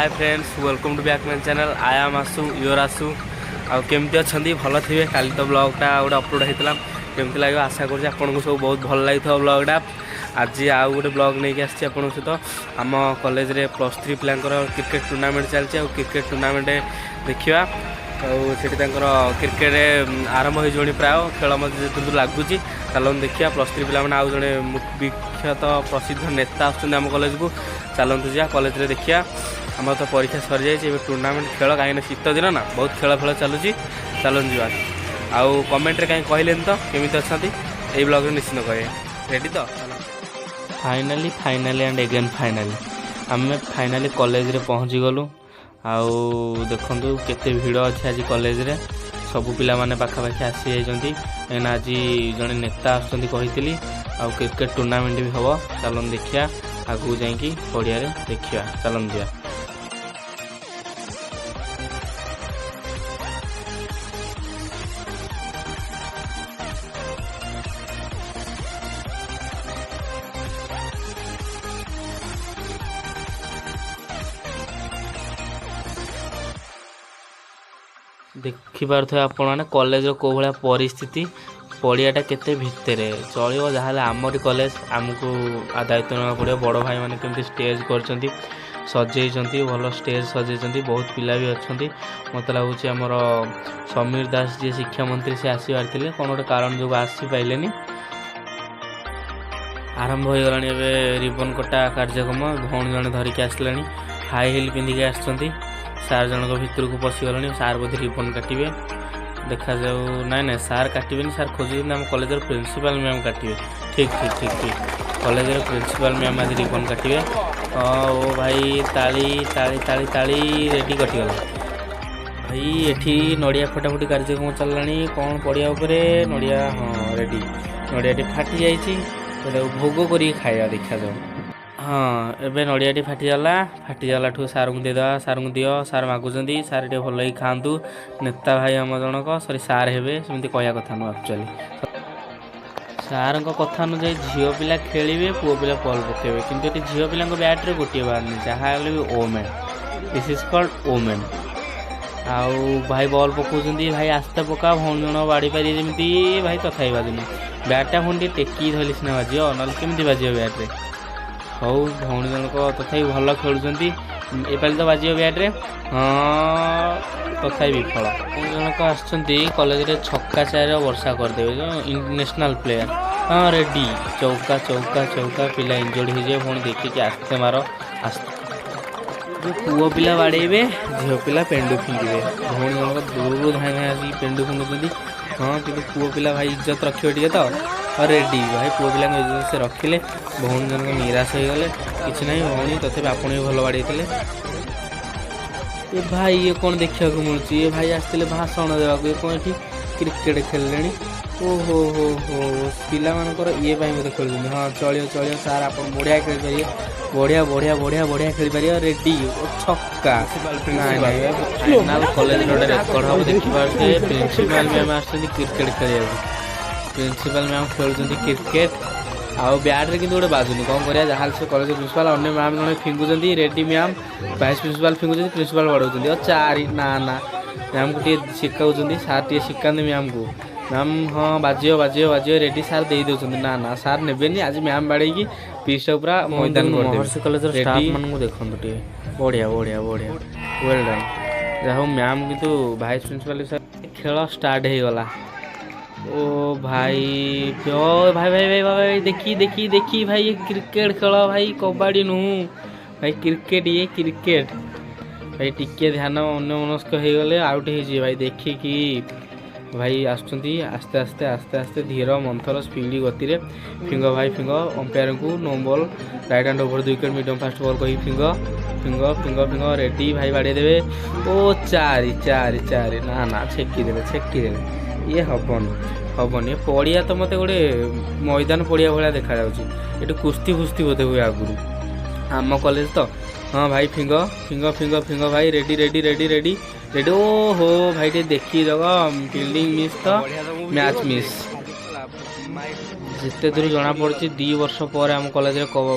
Hi friends, welcome to back my channel. I am Ashu, your Ashu. ଆଉ କେମିତି ଅଛନ୍ତି? ଭଲ ଥିବେ। କାଲି ତ ବ୍ଲଗ୍ଟା ଗୋଟେ ଅପଲୋଡ଼ ହେଇଥିଲା। କେମିତି ଲାଗିବ? ଆଶା କରୁଛି ଆପଣଙ୍କୁ ସବୁ ବହୁତ ଭଲ ଲାଗିଥିବ ବ୍ଲଗ୍ଟା। ଆଜି ଆଉ ଗୋଟେ ବ୍ଲଗ୍ ନେଇକି ଆସିଛି ଆପଣଙ୍କ ସହିତ। ଆମ କଲେଜରେ +3 ପିଲାଙ୍କର କ୍ରିକେଟ୍ ଟୁର୍ଣ୍ଣାମେଣ୍ଟ ଚାଲିଛି ଆଉ କ୍ରିକେଟ୍ ଟୁର୍ଣ୍ଣାମେଣ୍ଟ ଦେଖିବା। ଆଉ ସେଠି ତାଙ୍କର କ୍ରିକେଟ୍ ଆରମ୍ଭ ହେଇଯିବଣି ପ୍ରାୟ, ଖେଳ ମଧ୍ୟ ଯେତେ ଲାଗୁଛି। ଚାଲନ୍ତୁ ଦେଖିବା। +3 ପିଲାମାନେ ଆଉ ଜଣେ ବିଖ୍ୟାତ ପ୍ରସିଦ୍ଧ ନେତା ଆସୁଛନ୍ତି ଆମ କଲେଜକୁ। ଚାଲନ୍ତୁ ଯିବା, କଲେଜରେ ଦେଖିବା। ଆମର ତ ପରୀକ୍ଷା ସରିଯାଇଛି, ଏବେ ଟୁର୍ଣ୍ଣାମେଣ୍ଟ ଖେଳ, କାହିଁକିନା ଶୀତ ଦିନ ନା, ବହୁତ ଖେଳ ଫେଳ ଚାଲୁଛି। ଚାଲନ୍ତୁ ଯିବା। ଆଉ କମେଣ୍ଟରେ କାହିଁ କହିଲେନି ତ କେମିତି ଅଛନ୍ତି? ଏଇ ବ୍ଲଗ୍ରେ ନିଶ୍ଚିତ କହିବେ। ରେଡ଼ି ତ? Finally, finally and again finally ଆମେ ଫାଇନାଲି କଲେଜରେ ପହଞ୍ଚିଗଲୁ। ଆଉ ଦେଖନ୍ତୁ କେତେ ଭିଡ଼ ଅଛି ଆଜି କଲେଜରେ। ସବୁ ପିଲାମାନେ ପାଖାପାଖି ଆସିଯାଇଛନ୍ତି, କାହିଁକିନା ଆଜି ଜଣେ ନେତା ଆସୁଛନ୍ତି କହିଥିଲି, ଆଉ କ୍ରିକେଟ ଟୁର୍ଣ୍ଣାମେଣ୍ଟ ବି ହେବ। ଚାଲନ୍ତୁ ଦେଖିବା, ଆଗକୁ ଯାଇକି ପଡ଼ିଆରେ ଦେଖିବା। ଚାଲନ୍ତୁ ଯିବା। ଦେଖିପାରୁଥିବେ ଆପଣମାନେ କଲେଜର କେଉଁ ଭଳିଆ ପରିସ୍ଥିତି, ପଡ଼ିଆଟା କେତେ ଭିତରେ। ଚଳିବ, ଯାହାହେଲେ ଆମରି କଲେଜ, ଆମକୁ ଦାୟିତ୍ୱ ନେବାକୁ ପଡ଼ିବ। ବଡ଼ ଭାଇମାନେ କେମିତି ଷ୍ଟେଜ୍ କରିଛନ୍ତି, ସଜେଇଛନ୍ତି, ଭଲ ଷ୍ଟେଜ୍ ସଜେଇଛନ୍ତି। ବହୁତ ପିଲା ବି ଅଛନ୍ତି। ମୋତେ ଲାଗୁଛି ଆମର ସମୀର ଦାସ ଯିଏ ଶିକ୍ଷାମନ୍ତ୍ରୀ, ସେ ଆସିବାର ଥିଲେ, କ'ଣ ଗୋଟେ କାରଣ ଯୋଗୁଁ ଆସିପାରିଲେନି। ଆରମ୍ଭ ହୋଇଗଲାଣି ଏବେ ରିବନ୍ କଟା କାର୍ଯ୍ୟକ୍ରମ। ଭଉଣୀ ଜଣେ ଧରିକି ଆସିଲେଣି, ହାଇ ହିଲ୍ ପିନ୍ଧିକି ଆସିଛନ୍ତି। ସାର୍ ଜଣଙ୍କ ଭିତରକୁ ପଶିଗଲେଣି। ସାର୍ ବୋଧେ ରିବନ୍ କାଟିବେ, ଦେଖାଯାଉ। ନାଇଁ ନାଇଁ, ସାର୍ କାଟିବେନି। ସାର୍ ଖୋଜୁଛନ୍ତି, ଆମ କଲେଜର ପ୍ରିନ୍ସିପାଲ୍ ମ୍ୟାମ୍ କାଟିବେ। ଠିକ୍ ଠିକ୍ ଠିକ୍ ଠିକ୍, କଲେଜର ପ୍ରିନ୍ସିପାଲ୍ ମ୍ୟାମ୍ ଆଜି ରିବନ୍ କାଟିବେ। ଓ ଭାଇ, ତାଳି ତାଳି ତାଳି ତାଳି, ରେଡ଼ି, କଟିଗଲା। ଭାଇ, ଏଠି ନଡ଼ିଆ ଫଟାଫଟି କାର୍ଯ୍ୟକ୍ରମ ଚାଲିଲାଣି। କ'ଣ ପଡ଼ିଆ ଉପରେ ନଡ଼ିଆ? ହଁ, ରେଡ଼ି, ନଡ଼ିଆଟି ଫାଟି ଯାଇଛି। ଏଟାକୁ ଭୋଗ କରିକି ଖାଇବା, ଦେଖାଯାଉ। ହଁ, ଏବେ ନଡ଼ିଆଟି ଫାଟିଗଲା। ଫାଟିଗଲାଠୁ ସାର୍ଙ୍କୁ ଦେଇଦେବା। ସାର୍ଙ୍କୁ ଦିଅ, ସାର୍ ମାଗୁଛନ୍ତି। ସାର୍ ଟିକେ ଭଲ ହେଇକି ଖାଆନ୍ତୁ। ନେତା ଭାଇ ଆମ ଜଣକ, ସରି, ସାର୍ ହେବେ, ସେମିତି କହିବା କଥା ନୁହଁ ଆକ୍ଚୁଆଲି। ସାର୍ଙ୍କ କଥା ଅନୁଯାୟୀ ଝିଅ ପିଲା ଖେଳିବେ, ପୁଅ ପିଲା ବଲ୍ ପକାଇବେ। କିନ୍ତୁ ଏଠି ଝିଅ ପିଲାଙ୍କ ବ୍ୟାଟ୍ରେ ଗୋଟିଏ ବାହାରୁନି। ଯାହା ହେଲେ ବି women, this is called women। ଆଉ ଭାଇ ବଲ୍ ପକାଉଛନ୍ତି। ଭାଇ, ଆସ୍ତେ ପକା, ଭଉଣୀ ଜଣ ବାଡ଼ି ପାରିବେ ଯେମିତି। ଭାଇ, ତଥାପି ବାଜୁନି ବ୍ୟାଟ୍ଟା। ପୁଣି ଟିକେ ଟେକିକି ଧରିଲେ ସିନା ବାଜିବ, ନହେଲେ କେମିତି ବାଜିବ ବ୍ୟାଟ୍ରେ? ହଉ, ଭଉଣୀ ଜଣକ ତଥାପି ଭଲ ଖେଳୁଛନ୍ତି। ଏପାଳି ତ ବାଜିବ ବ୍ୟାଟ୍ରେ। ହଁ, ତଥାପି ବିଫଳ। ଭଉଣୀ ଜଣକ ଆସିଛନ୍ତି କଲେଜରେ, ଛକା ଚାରିର ବର୍ଷା କରିଦେବେ, ଯେଉଁ ଇଣ୍ଟରନ୍ୟାସନାଲ୍ ପ୍ଲେୟାର। ହଁ, ରେଡ଼ି, ଚୌକା ଚୌକା ଚୌକା। ପିଲା ଇଞ୍ଜର୍ଡ ହେଇଯିବେ ପୁଣି। ଦେଖିକି ଆସ୍ତେ ମାର, ଆସ୍ତେ। ଯୋଉ ପୁଅ ପିଲା ବାଡ଼େଇବେ, ଝିଅ ପିଲା ପେଣ୍ଡୁ ଫିଙ୍ଗିବେ। ଭଉଣୀ ଜଣକ ଦୂରରୁ ଧାଇଁ ଧାଇଁ ଆସିକି ପେଣ୍ଡୁ ଫିଙ୍ଗୁଛନ୍ତି। ହଁ, କିନ୍ତୁ ପୁଅ ପିଲା ଭାଇ ଇଜ୍ଜତ ରଖିବେ ଟିକେ ତ। ହଁ, ରେଡ଼ି, ଭାଇ ପୁଅ ପିଲାଙ୍କ ଇଜ୍ଜତ ସେ ରଖିଲେ। ଭଉଣୀ ଜଣକ ନିରାଶ ହେଇଗଲେ। କିଛି ନାହିଁ ଭଉଣୀ, ତଥାପି ଆପଣ ବି ଭଲ ବାଡ଼େଇଥିଲେ। ଏ ଭାଇ, ଇଏ କ'ଣ ଦେଖିବାକୁ ମିଳୁଛି? ଏ ଭାଇ ଆସିଥିଲେ ଭାଷଣ ଦେବାକୁ, ଏ କ'ଣ ଏଠି କ୍ରିକେଟ ଖେଳିଲେଣି? ଓହୋ ହୋ ହୋ, ପିଲାମାନଙ୍କର ଇଏ ପାଇଁ ବୋଧେ ଖେଳୁଛନ୍ତି। ହଁ, ଚଳିବ ଚଳିବ। ସାର୍, ଆପଣ ବଢ଼ିଆ ଖେଳିପାରିବେ, ବଢ଼ିଆ ବଢ଼ିଆ ବଢ଼ିଆ ବଢ଼ିଆ ଖେଳିପାରିବେ। ରେଡ଼ି, ଓ ଛକା! ନାଇଁ ନାଇଁ, ଫାଇନାଲ କଲେଜର ଗୋଟେ ରେକର୍ଡ ହବ। ଦେଖିପାରୁଥିବେ, ପ୍ରିନ୍ସିପାଲ ମ୍ୟାମ୍ ଆସିଛନ୍ତି କ୍ରିକେଟ ଖେଳିବାକୁ। ପ୍ରିନ୍ସିପାଲ ମ୍ୟାମ୍ ଖେଳୁଛନ୍ତି କ୍ରିକେଟ ଆଉ ବ୍ୟାଟ୍ରେ କିନ୍ତୁ ଗୋଟେ ବାଜୁନି। କ'ଣ କରିବା, ଯାହାହେଲେ ସେ କଲେଜ ପ୍ରିନ୍ସିପାଲ। ଅନ୍ୟ ମ୍ୟାମ୍ ଜଣେ ଫିଙ୍ଗୁଛନ୍ତି। ରେଡ଼ି ମ୍ୟାମ୍, ଭାଇସ୍ ପ୍ରିନ୍ସିପାଲ ଫିଙ୍ଗୁଛନ୍ତି, ପ୍ରିନ୍ସିପାଲ ବାଡ଼ଉଛନ୍ତି। ଆଉ ଚାରି, ନା ନା, ମ୍ୟାମ୍କୁ ଟିକେ ଶିଖାଉଛନ୍ତି ସାର୍, ଟିକେ ଶିଖାନ୍ତି ମ୍ୟାମ୍କୁ। ମ୍ୟାମ୍, ହଁ, ବାଜିବ ବାଜିବ ବାଜିବ। ରେଡ଼ି, ସାର୍ ଦେଇ ଦେଉଛନ୍ତି। ନା ନା, ସାର୍ ନେବେନି ଆଜି। ମ୍ୟାମ୍ ବାଡ଼େଇକି ପିଚ୍ଟା ପୁରା ମଇଦାନ କରିଦେବେ। ମହର୍ଷି କଲେଜର ରେଡ଼ି। ଷ୍ଟାଫ୍ ମାନଙ୍କୁ ଦେଖନ୍ତୁ ଟିକେ। ବଢ଼ିଆ ବଢ଼ିଆ ବଢ଼ିଆ, ୱେଲ୍ ଡନ୍। ଯାହା ହଉ ମ୍ୟାମ୍, କିନ୍ତୁ ଭାଇସ୍ ପ୍ରିନ୍ସିପାଲ ସାର୍, ଖେଳ ଷ୍ଟାର୍ଟ ହେଇଗଲା। ଓ ଭାଇ, ଓ ଭାଇ ଭାଇ ଭାଇ ଭାଇ, ଦେଖି ଦେଖି ଦେଖି ଭାଇ, ଏ କ୍ରିକେଟ ଖେଳ ଭାଇ, କବାଡ଼ି ନୁହଁ ଭାଇ, କ୍ରିକେଟ, ଇଏ କ୍ରିକେଟ ଭାଇ। ଟିକେ ଧ୍ୟାନ ଅନ୍ୟମନସ୍କ ହେଇଗଲେ ଆଉଟ୍ ହେଇଯିବେ ଭାଇ। ଦେଖିକି ଭାଇ ଆସୁଛନ୍ତି, ଆସ୍ତେ ଆସ୍ତେ ଆସ୍ତେ ଆସ୍ତେ, ଧୀର ମନ୍ଥର ସ୍ପିଡ଼ ଗତିରେ ଫିଙ୍ଗ ଭାଇ ଫିଙ୍ଗ। ଅମ୍ପାୟାରଙ୍କୁ no ball, right hand over the wicket, medium fast ball କହି ଫିଙ୍ଗ ଫିଙ୍ଗ ଫିଙ୍ଗ ଫିଙ୍ଗ। ରେଡ଼ି, ଭାଇ ବାଡ଼େଇ ଦେବେ। ଓ, ଚାରି ଚାରି ଚାରି! ନା ନା, ଛେକିଦେଲେ ଛେକିଦେଲେ। ଇଏ ହବନି ହବନି। ଏ ପଡ଼ିଆ ତ ମୋତେ ଗୋଟେ ମଇଦାନ ପଡ଼ିଆ ଭଳିଆ ଦେଖାଯାଉଛି। ଏଠି କୁସ୍ତି ଫୁସ୍ତି ବୋଧେ ହୁଏ ଆଗରୁ, ଆମ କଲେଜ ତ। ହଁ ଭାଇ, ଫିଙ୍ଗ ଫିଙ୍ଗ ଫିଙ୍ଗ ଫିଙ୍ଗ ଭାଇ। Ready ready ready ready ready. ଓ ହୋ ଭାଇ, ଟିକେ ଦେଖିକି ଜଗ। ଫିଲ୍ଡିଂ ମିସ୍ ତ ମ୍ୟାଚ୍ ମିସ୍। ଯେତେ ଦୂର ଜଣାପଡ଼ୁଛି, 2 ବର୍ଷ ପରେ ଆମ କଲେଜରେ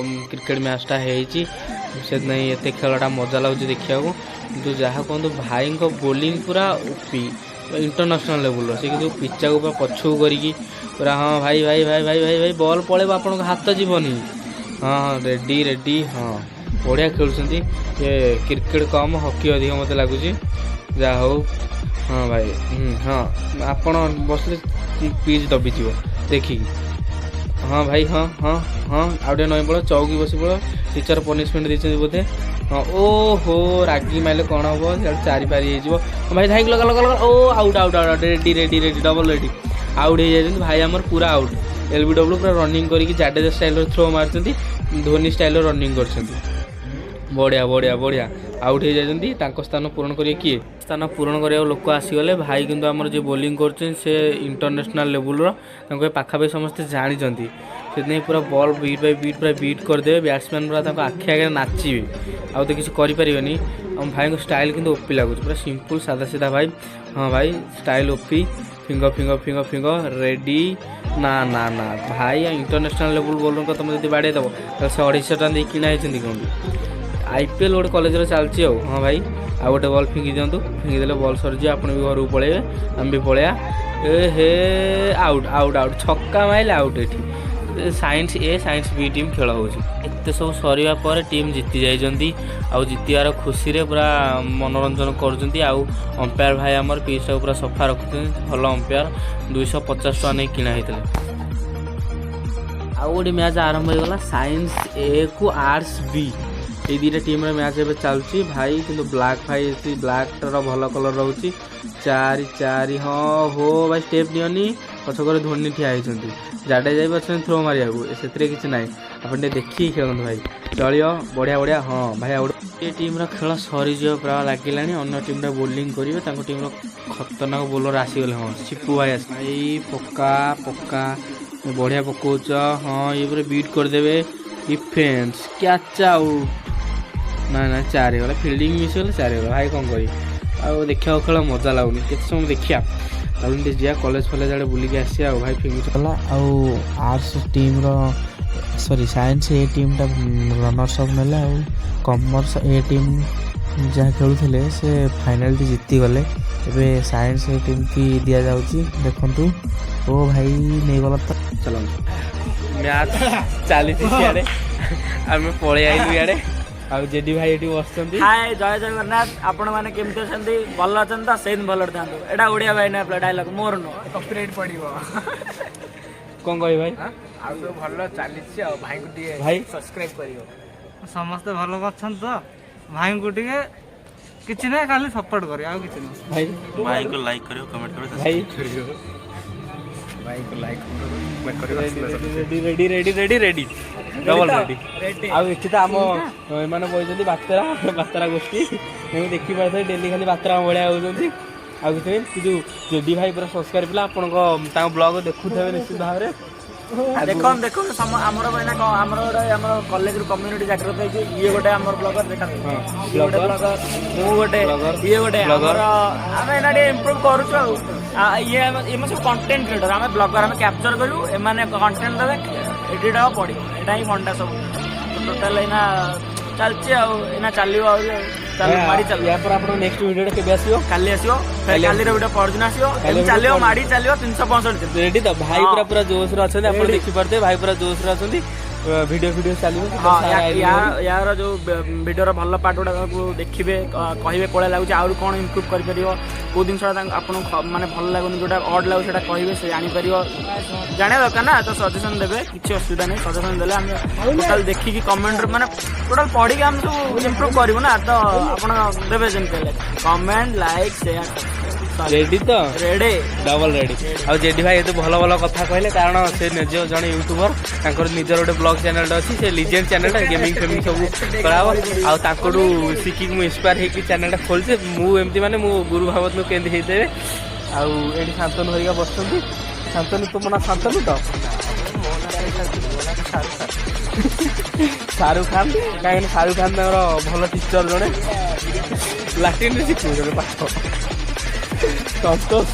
କ୍ରିକେଟ ମ୍ୟାଚ୍ଟା ହେଇଛି। ସେଥିପାଇଁ ଏତେ ଖେଳଟା ମଜା ଲାଗୁଛି ଦେଖିବାକୁ। କିନ୍ତୁ ଯାହା କୁହନ୍ତୁ, ଭାଇଙ୍କ ବୋଲିଂ ପୁରା ଓପି, ଇଣ୍ଟରନ୍ୟାସନାଲ୍ ଲେବୁଲ୍ର। ସେ କିନ୍ତୁ ପିଚାକୁ ପୁରା ପଛକୁ କରିକି ପୁରା। ହଁ ଭାଇ, ଭାଇ, ଭାଇ, ଭାଇ, ଭାଇ, ଭାଇ, ବଲ୍ ପଳେଇବ, ଆପଣଙ୍କ ହାତ ଯିବନି। ହଁ, ରେଡ଼ି, ରେଡ଼ି। ହଁ, ବଢ଼ିଆ ଖେଳୁଛନ୍ତି। ଏ କ୍ରିକେଟ୍ କମ୍, ହକି ଅଧିକ ମୋତେ ଲାଗୁଛି। ଯାହା ହଉ। ହଁ ଭାଇ, ହଁ, ଆପଣ ବସିଲେ ପିଚ୍ ଦବିଯିବ ଦେଖିକି। ହଁ ଭାଇ, ହଁ, ଆଉ ଟିକେ ନଇଁ ପଳ, ଚଉକି ବସି ପଳ। ଟିଚର ପନିସମେଣ୍ଟ ଦେଇଛନ୍ତି ବୋଧେ। ହଁ, ଓ ହୋ, ରାଗି ମାଇଲେ କ'ଣ ହବ? ସିଆଡ଼େ ଚାରି ପାରି ହେଇଯିବ। ହଁ ଭାଇ, ଧାଇକି ଲଗା, ଲଗା, ଲଗା। ଓ, out, out, out! Ready, ready, ready, double ready. Out ହେଇଯାଇଛନ୍ତି ଭାଇ ଆମର ପୁରା ଆଉଟ୍। ଏଲବିଡବ୍ଲୁ ପୁରା ରନିଂ କରିକି ଜାଡେଜା ଷ୍ଟାଇଲର ଥ୍ରୋ ମାରିଛନ୍ତି, ଧୋନି ଷ୍ଟାଇଲର ରନିଂ କରିଛନ୍ତି। ବଢ଼ିଆ, ବଢ଼ିଆ, ବଢ଼ିଆ। ଆଉଟ୍ ହେଇଯାଇଛନ୍ତି। ତାଙ୍କ ସ୍ଥାନ ପୂରଣ କରିବେ କିଏ? ସ୍ଥାନ ପୂରଣ କରିବାକୁ ଲୋକ ଆସିଗଲେ ଭାଇ। କିନ୍ତୁ ଆମର ଯିଏ ବୋଲିଂ କରୁଛନ୍ତି, ସେ ଇଣ୍ଟରନ୍ୟାସନାଲ୍ ଲେବୁଲ୍ର। ତାଙ୍କୁ ଏ ପାଖାପାଖି ସମସ୍ତେ ଜାଣିଛନ୍ତି। ସେଥିପାଇଁ ପୁରା ବଲ୍ ବିଟ୍ ବାଇ ବିଟ୍ ପୁରା ବିଟ୍ କରିଦେବେ। ବ୍ୟାଟ୍ସମ୍ୟାନ୍ ପୁରା ତାଙ୍କ ଆଖି ଆଗରେ ନାଚିବେ, ଆଉ ତ କିଛି କରିପାରିବେନି। ଆମ ଭାଇଙ୍କ ଷ୍ଟାଇଲ୍ କିନ୍ତୁ ଓପି ଲାଗୁଛି, ପୁରା ସିମ୍ପଲ୍, ସାଦା ସିଧା ଭାଇ। ହଁ ଭାଇ, ଷ୍ଟାଇଲ୍ ଓପି। ଫିଙ୍ଗ, ଫିଙ୍ଗ, ଫିଙ୍ଗ, ଫିଙ୍ଗ, ରେଡ଼ି। ନା ନା ନା ଭାଇ, ଇଣ୍ଟରନ୍ୟାସନାଲ୍ ଲେବୁଲ୍ ବୋଲରଙ୍କ ତୁମେ ଯଦି ବାଡ଼େଇ ଦେବ, ତାହେଲେ ସେ 250 ଟଙ୍କା ଦେଇକି କିଣା ହେଇଛନ୍ତି କେଉଁଠି? ଆଇପିଏଲ୍ ଗୋଟେ କଲେଜରେ ଚାଲିଛି ଆଉ। ହଁ ଭାଇ, ଆଉ ଗୋଟେ ବଲ୍ ଫିଙ୍ଗି ଦିଅନ୍ତୁ। ଫିଙ୍ଗିଦେଲେ ବଲ୍ ସରିଯିବ, ଆପଣ ବି ଘରକୁ ପଳେଇବେ, ଆମେ ବି ପଳେଇବା। ଏ ହେ, ଆଉଟ୍, ଆଉଟ୍, ଆଉଟ୍! ଛକା ମାଇଲେ ଆଉଟ୍। ଏଠି ସାଇନ୍ସ ଏ, ସାଇନ୍ସ ବି ଟିମ୍ ଖେଳ ହେଉଛି। ଏତେ ସବୁ ସରିବା ପରେ ଟିମ୍ ଜିତି ଯାଇଛନ୍ତି ଆଉ ଜିତିବାର ଖୁସିରେ ପୁରା ମନୋରଞ୍ଜନ କରୁଛନ୍ତି। ଆଉ ଅମ୍ପାୟାର ଭାଇ ଆମର ପିଚ୍ଟାକୁ ପୁରା ସଫା ରଖୁଛନ୍ତି। ଭଲ ଅମ୍ପାୟାର, 250 ଟଙ୍କା ନେଇ କିଣା ହେଇଥିଲେ। ଆଉ ଗୋଟେ ମ୍ୟାଚ୍ ଆରମ୍ଭ ହେଇଗଲା, ସାଇନ୍ସ ଏ କୁ ଆର୍ଟ୍ସ ବି, ଏଇ ଦୁଇଟା ଟିମ୍ର ମ୍ୟାଚ୍ ଏବେ ଚାଲୁଛି ଭାଇ। କିନ୍ତୁ ବ୍ଲାକ୍ ଭାଇ ଅଛି, ବ୍ଲାକ୍ଟାର ଭଲ କଲର୍ ରହୁଛି। ଚାରି, ଚାରି। ହଁ ହୋ ଭାଇ, ଷ୍ଟେପ୍ ନିଅନି, ପଛକରେ ଧୋନି ଠିଆ ହେଇଛନ୍ତି, ଜାଡେଜା ବି ଅଛନ୍ତି ଥ୍ରୋ ମାରିବାକୁ। ସେଥିରେ କିଛି ନାହିଁ, ଆପଣ ଟିକେ ଦେଖିକି ଖେଳନ୍ତୁ ଭାଇ। ଚଳିବ, ବଢ଼ିଆ, ବଢ଼ିଆ। ହଁ ଭାଇ, ଆଉ ଗୋଟେ ଟିମ୍ର ଖେଳ ସରିଯିବ ପ୍ରାୟ ଲାଗିଲାଣି। ଅନ୍ୟ ଟିମ୍ଟା ବୋଲିଂ କରିବେ। ତାଙ୍କ ଟିମ୍ର ଖତରନାକ ବୋଲର ଆସିଗଲେ। ହଁ, ସିପୁ ଭାଇ ଆସି। ଭାଇ, ପକ୍କା, ପକ୍କା, ବଢ଼ିଆ ପକଉଛ। ହଁ, ଇଏ ପୁରା ବିଟ୍ କରିଦେବେ। Defence, catch, out! ନା ନା, ଚାରି ଗଲା। ଫିଲ୍ଡିଂ ମିଶିଗଲେ ଚାରି ଗଲା। ଭାଇ, କ'ଣ କରିବି ଆଉ? ଦେଖିବାକୁ ଖେଳ ମଜା ଲାଗୁନି। କେତେ ସମୟ ଦେଖିବା? ତାହେଲେ ଟିକେ ଯିବା କଲେଜ ଫଲେଜ ଆଡ଼େ ବୁଲିକି ଆସିବା। ଆଉ ଭାଇ ଫିଙ୍ଗୁଛ। ଗଲା ଆଉ ଆର୍ଟ୍ସ ଟିମ୍ର, ସରି, ସାଇନ୍ସ ଏ ଟିମ୍ଟା ରନର୍ସ ଅପ୍ ନେଲେ ଆଉ କମର୍ସ ଏ ଟିମ୍ ଯାହା ଖେଳୁଥିଲେ, ସେ ଫାଇନାଲଟି ଜିତିଗଲେ। ଏବେ ସାଇନ୍ସ ଏ ଟିମ୍ କି ଦିଆଯାଉଛି, ଦେଖନ୍ତୁ। ଓ ଭାଇ, ନେଇଗଲା ତ। ଚାଲନ୍ତୁ, ମ୍ୟାଚ୍ ଚାଲିଛି ସିଆଡ଼େ, ଆମେ ପଳେଇ ଆଇଲୁ ଇଆଡ଼େ। ଆଉ ଜେଡି ଭାଇ ଏଠି ବସିଛନ୍ତି। ହାଏ, ଜୟ ଜଗନ୍ନାଥ। ଆପଣମାନେ କେମିତି ଅଛନ୍ତି? ଭଲ ଅଛନ୍ତି ତ? ସେମିତି ଭଲରେ ଥାନ୍ତୁ। ଏଇଟା ଓଡ଼ିଆ ଭାଇ ନା ଡାଇଲଗ, ମୋର ନୁହଁ। କପିରାଇଟ୍ ପଡ଼ିବ। କ'ଣ କହିବେ ଭାଇ? ଆଉ ସବୁ ଭଲ ଚାଲିଛି। ଆଉ ଭାଇଙ୍କୁ ଟିକେ ଭାଇ? ସବସ୍କ୍ରାଇବ୍ କରିବ। ସମସ୍ତେ ଭଲ ଅଛନ୍ତି ତ? ଭାଇଙ୍କୁ ଟିକେ କିଛି ନାହିଁ, ଖାଲି ସପୋର୍ଟ କରିବ, ଆଉ କିଛି ନାହିଁ। ଭାଇ। ଭାଇଙ୍କୁ ଲାଇକ୍ କରିବ, କମେଣ୍ଟ କରିବ। ଭାଇ। ଭାଇଙ୍କୁ ଲାଇକ୍ କରିବ। Ready, ready, ready, ready, ready, double ready. ଆଉ ଏଠି ତ ଆମ ଏମାନେ ବସିଛନ୍ତି, ବାତେରା, ବାତେରା ଗୋଷ୍ଠୀ। ଏମିତି ଦେଖିପାରୁଥିବେ, ଡେଲି ଖାଲି ବାତେରା ଭଳିଆ ହେଉଛନ୍ତି, ଆଉ କିଛି ନାହିଁ। କିନ୍ତୁ ଜେଡି ଭାଇ ପୁରା ସଂସ୍କାର ପିଲା। ଆପଣଙ୍କ ତାଙ୍କ ବ୍ଲଗ ଦେଖୁଥିବେ ନିଶ୍ଚିତ ଭାବରେ। ଦେଖନ୍ତୁ, ଦେଖନ୍ତୁ, ଆମର ଏଇନା କଣ, ଆମର ଗୋଟେ ଆମର କଲେଜରୁ କମ୍ୟୁନିଟି ଜାଗ୍ରତ ହେଇଛି। ଇଏ ଗୋଟେ ଆମର ବ୍ଲଗର, ଦେଖନ୍ତୁ। ଇଏ ଗୋଟେ ବ୍ଲଗର। ବ୍ଲଗର, ମୁଁ ଗୋଟେ, ବ୍ଲଗର। ଇଏ ଗୋଟେ। ବ୍ଲଗର। ଆମର ଆମେ ଏଇନା ଟିକେ ଇମ୍ପ୍ରୁଭ କରୁଛୁ। ଆଉ ଇଏ ଏମାନେ ସବୁ କଣ୍ଟେଣ୍ଟ କ୍ରିଏଟର, ଆମେ ବ୍ଲଗର। ଆମେ କ୍ୟାପଚର କରିବୁ, ଏମାନେ କଣ୍ଟେଣ୍ଟ ଦେବେ, ଏଡିଟ୍ ହବ, ପଡ଼ିବ। ଏଇଟା ହିଁ ଫଣ୍ଡା ସବୁ ଟୋଟାଲ ଏଇନା ଚାଲିଛି। ଆଉ ଏଇନା ଚାଲିବ ଆହୁରି। ଆଉ ଚାଲୁ, ମାଡ଼ି ଚାଲୁ। ୟା ପରେ ଆପଣଙ୍କ ନେକ୍ସଟ ଭିଡ଼ିଓଟା କେବେ ଆସିବ? କାଲି ଆସିବ। କାଲି। କାଲିର ଭିଡ଼ିଓ ପରଦିନ ଆସିବ। କାଲି ଏମିତି ଚାଲିବ, video। ମାଡ଼ି ଚାଲିବ 365 ଦିନ। ରେଡି ତ ଭାଇ? ହଁ। ପୁରା ପୁରା ଜୋସରେ ଅଛନ୍ତି ଆପଣ। Ready. ଦେଖିପାରୁଥିବେ, ଭାଇ ପୁରା ଜୋସରେ ଅଛନ୍ତି। ଭିଡ଼ିଓ ଫିଡ଼ିଓ ଚାଲିବ। ହଁ, ୟାର ଯୋଉ ଭିଡ଼ିଓର ଭଲ ପାର୍ଟ ଗୁଡ଼ାକୁ ଦେଖିବେ, କହିବେ କୋଉଭଳିଆ ଲାଗୁଛି, ଆହୁରି କ'ଣ ଇମ୍ପ୍ରୁଭ୍ କରିପାରିବ, କୋଉ ଜିନିଷଟା ତାଙ୍କୁ ଆପଣଙ୍କୁ ମାନେ ଭଲ ଲାଗୁନି, ଯୋଉଟା ଅଡ୍ ଲାଗୁଛି ସେଇଟା କହିବେ। ସେ ଜାଣିପାରିବ, ଜାଣିବା ଦରକାର ନା। ତ ସଜେସନ୍ ଦେବେ, କିଛି ଅସୁବିଧା ନାହିଁ। ସଜେସନ୍ ଦେଲେ ଆମେ ଟୋଟାଲ୍ ଦେଖିକି କମେଣ୍ଟରେ, ମାନେ ଟୋଟାଲ୍ ପଢ଼ିକି ଆମେ ସବୁ ଇମ୍ପ୍ରୁଭ୍ କରିବୁ ନା। ତ ଆପଣ ଦେବେ ଯେମିତି ହେଲେ କମେଣ୍ଟ, ଲାଇକ୍, ସେୟାର। ରେଡି ତ? ରେଡି। Double ready. ଆଉ ଜେଡି ଭାଇ ଏତେ ଭଲ ଭଲ କଥା କହିଲେ, କାରଣ ସେ ନିଜ ଜଣେ ୟୁଟ୍ୟୁବର। ତାଙ୍କର ନିଜର ଗୋଟେ ବ୍ଲଗ ଚ୍ୟାନେଲଟା ଅଛି, ସେ ଲିଜେଣ୍ଡ ଚ୍ୟାନେଲଟା, ଗେମିଂ ଫେମିଂ ସବୁ କରାହବ। ଆଉ ତାଙ୍କଠୁ ଶିଖିକି ମୁଁ ଇନ୍ସପାୟାର ହେଇକି ଚ୍ୟାନେଲଟା ଖୋଲିଛି। ମୁଁ ଏମିତି ମାନେ ମୁଁ ଗୁରୁ ଭାବନ୍ତୁ କେମିତି ହେଇଦେବେ। ଆଉ ଏଠି ଶାନ୍ତନୁ ହରିକା ବସିଛନ୍ତି। ଶାନ୍ତନୁ, ତୁମ ନାଁ ଶାନ୍ତନୁ ତ? ଶାହରୁଖ ଖାନ। କାହିଁକିନା ଶାହରୁଖ ଖାନ ତାଙ୍କର ଭଲ ଟିଚର ଜଣେ, ଲାଟିନରେ ଶିଖଉଛନ୍ତି ପାଠ। ସନ୍ତୋଷ,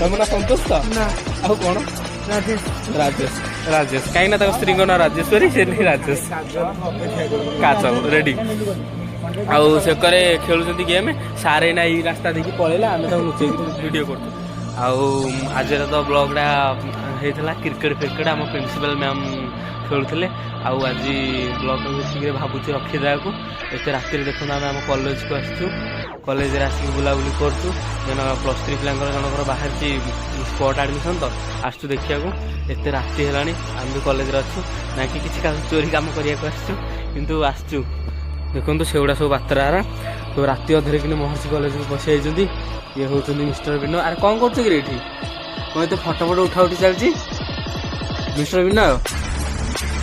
ତମ ନାଁ ସନ୍ତୋଷ ତ? ନା, ଆଉ କ'ଣ? ରାଜେଶ। ରାଜେଶ, ରାଜେଶ। କାହିଁକି ନା ତାଙ୍କ ସ୍ତ୍ରୀଙ୍କ ନାଁ ରାଜେଶ୍ୱରୀ, ସେ ନେଇ ରାଜେଶ। କାଜଲ ରେଡି। ଆଉ ସେକରେ ଖେଳୁଛନ୍ତି ଗେମ୍। ସାର୍ ଏଇନା ଏଇ ରାସ୍ତା ଦେଇକି ପଳେଇଲେ, ଆମେ ତାକୁ ଲୁଚେଇକି ଭିଡ଼ିଓ କରୁଛୁ। ଆଉ ଆଜିର ତ ବ୍ଲଗ୍ଟା ହେଇଥିଲା କ୍ରିକେଟ୍ ଫ୍ରିକେଟ୍, ଆମ ପ୍ରିନ୍ସିପାଲ୍ ମ୍ୟାମ୍ ଖେଳୁଥିଲେ। ଆଉ ଆଜି ବ୍ଲଗ୍ଟାକୁ ଏତିକିରେ ଭାବୁଛି ରଖିଦେବାକୁ। ଏତେ ରାତିରେ ଦେଖନ୍ତୁ, ଆମେ ଆମ କଲେଜକୁ ଆସିଛୁ, କଲେଜରେ ଆସିକି ବୁଲାବୁଲି କରୁଛୁ। ଜଣେ +3 ପିଲାଙ୍କର ଜଣଙ୍କର ବାହାରିଛି ସ୍ପଟ୍ ଆଡ଼ମିସନ୍, ତ ଆସିଛୁ ଦେଖିବାକୁ। ଏତେ ରାତି ହେଲାଣି, ଆମେ ବି କଲେଜରେ ଅଛୁ ନା କି କିଛି କାମ ଚୋରି କାମ କରିବାକୁ ଆସିଛୁ, କିନ୍ତୁ ଆସିଛୁ। ଦେଖନ୍ତୁ, ସେଗୁଡ଼ା ସବୁ ବାତରାରା ସବୁ ରାତି ଅଧରେ କିନି ମହର୍ଷି କଲେଜକୁ ପଶି ଯାଇଛନ୍ତି। ଇଏ ହେଉଛନ୍ତି ମିଷ୍ଟର ବିନୟ। ଆରେ, କ'ଣ କରୁଛ କି ଏଇଠି? କ'ଣ ଏତେ ଫଟୋ ଫଟୋ ଉଠା ଉଠି ଚାଲିଛି? ମିଷ୍ଟର ବିନୟ,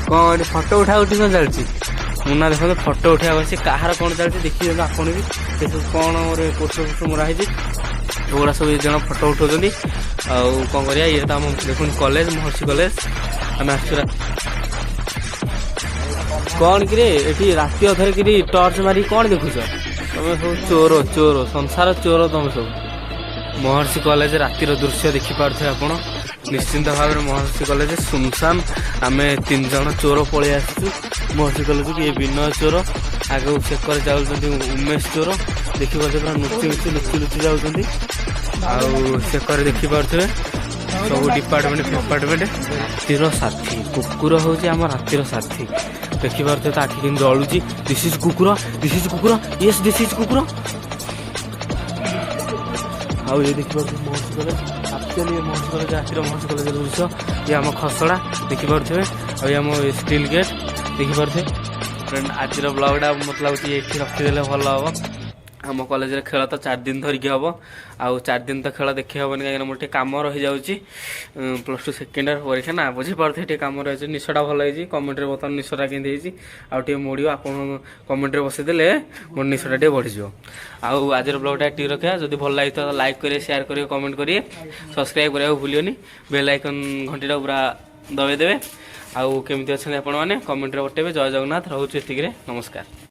କ'ଣ ଏଠି ଫଟୋ ଉଠା ଉଠି କ'ଣ ଚାଲିଛି? ମୁନା ଦେଖନ୍ତୁ, ଫଟୋ ଉଠେଇବାକୁ ଅଛି। କାହାର କ'ଣ ଚାଲିଛି ଦେଖି ଦିଅନ୍ତୁ ଆପଣ ବି। ସେସବୁ କ'ଣ ଗୋଟେ ପୋଷ୍ଟର ଫୋଷ୍ଟର ମରା ହେଇଛି, ଏଗୁଡ଼ା ସବୁ ଏ ଜଣ ଫଟୋ ଉଠାଉଛନ୍ତି। ଆଉ କ'ଣ କରିବା? ଇଏ ତ ଆମ ଦେଖନ୍ତୁ କଲେଜ, ମହର୍ଷି କଲେଜ। ଆମେ ଆସିଛୁ। କ'ଣ କିରେ, ଏଠି ରାତି ଅଧରେ କିରି ଟର୍ଚ୍ଚ ମାରିକି କ'ଣ ଦେଖୁଛ ତମେ ସବୁ? ଚୋର, ଚୋର, ସଂସାର ଚୋର ତମେ ସବୁ। ମହର୍ଷି କଲେଜ ରାତିର ଦୃଶ୍ୟ ଦେଖିପାରୁଥିବେ ଆପଣ ନିଶ୍ଚିନ୍ତ ଭାବରେ। ମହର୍ଷି କଲେଜ ସୁନସାନ। ଆମେ ତିନି ଜଣ ଚୋର ପଳେଇ ଆସିଛୁ ମହର୍ଷି କଲେଜକୁ। ଇଏ ବିନୟ ଚୋର, ଆଗକୁ ସେକରେ ଯାଉଛନ୍ତି ଉମେଶ ଚୋର। ଦେଖିପାରୁଥିବେ, ପୁରା ଲୁଚି ଲୁଚି ଲୁଚି ଲୁଚି ଯାଉଛନ୍ତି। ଆଉ ସେକରେ ଦେଖିପାରୁଥିବେ ସବୁ ଡିପାର୍ଟମେଣ୍ଟ ଫିପାର୍ଟମେଣ୍ଟ। ରାତିର ସାଥୀ କୁକୁର ହେଉଛି ଆମ ରାତିର ସାଥୀ। ଦେଖିପାରୁଥିବେ ତା ଆଖି କେମିତି ଜଳୁଛି। This is କୁକୁର, this is କୁକୁର, ୟେସ୍, this is କୁକୁର। ଆଉ ଇଏ ଦେଖିପାରୁଥିବେ ମହର୍ଷି କଲେଜ। ଆକ୍ଚୁଆଲି ଏ ମହର୍ଷି କଲେଜ, ରାତିର ମହର୍ଷି କଲେଜର ଦୃଶ୍ୟ। ଇଏ ଆମ ଖସଡ଼ା ଦେଖିପାରୁଥିବେ, ଆଉ ଇଏ ଆମ ଷ୍ଟିଲ୍ ଗେଟ୍ ଦେଖିପାରୁଥିବେ। ଫ୍ରେଣ୍ଡ, ଆଜିର ବ୍ଲଗ୍ଟା ମୋତେ ଲାଗୁଛି ଏଇଠି ରଖିଦେଲେ ଭଲ ହେବ। ଆମ କଲେଜରେ ଖେଳ ତ 4 ଦିନ ଧରିକି ହେବ। ଆଉ 4 ଦିନ ତ ଖେଳ ଦେଖି ହେବନି, କାହିଁକିନା ମୋର ଟିକେ କାମ ରହିଯାଉଛି। +2 ସେକେଣ୍ଡ ଇୟର୍ ପରୀକ୍ଷା ନା, ବୁଝିପାରୁଥିବେ, ଟିକେ କାମ ରହିଯାଉଛି। ନିଶଟା ଭଲ ହେଇଛି, କମେଣ୍ଟରେ ବର୍ତ୍ତମାନ ନିଶଟା କେମିତି ହେଇଛି ଆଉ ଟିକେ ମୋଡ଼ିବ। ଆପଣ କମେଣ୍ଟରେ ବସେଇଦେଲେ ମୋର ନିଶଟା ଟିକେ ବଢ଼ିଯିବ। ଆଉ ଆଜିର ବ୍ଲଗ୍ଟା ଏତିକି ରଖିବା। ଯଦି ଭଲ ଲାଗିଥିବ, ଲାଇକ୍ କରିବେ, ସେୟାର କରିବେ, କମେଣ୍ଟ କରିବେ, ସବସ୍କ୍ରାଇବ୍ କରିବାକୁ ଭୁଲିବନି, ବେଲ୍ ଆଇକନ୍ ଘଣ୍ଟିଟା ପୁରା ଦବାଇ ଦେବେ। ଆଉ କେମିତି ଅଛନ୍ତି ଆପଣମାନେ, କମେଣ୍ଟରେ ବତେଇବେ। ଜୟ ଜଗନ୍ନାଥ। ରହୁଛୁ ଏତିକିରେ, ନମସ୍କାର।